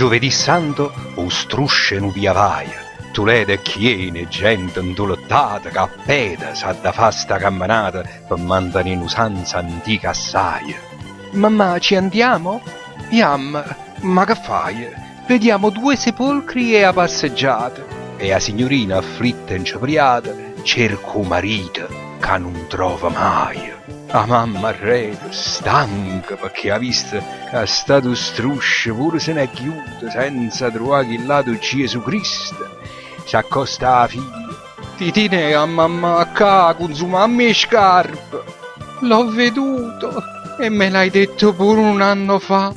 Giovedì Santo 'o struscio è nu viavaje, Tuledo è chiena 'e gente 'ntulettata ca a pede s'ha da fà sta cammenata pe mantenè n'usanza antica assaje. Mammà ci andiamo? Jamm, ma che faje? Vediamo due sepolcri e 'a passeggiata. E 'a signurina afflitta e 'nciapriata cerca 'o marito ca nun trova maje. 'A mamma arreto, stanca pecché ha visto ca st'atu struscio pure se n'è ghiuto senza truvà chill'atu Giesù Cristo, s'accosta 'a figlia. Titinè a mammà ccà cunzumammo 'e scarpe. L'ho veduto e me l'hai detto pure un anno fa.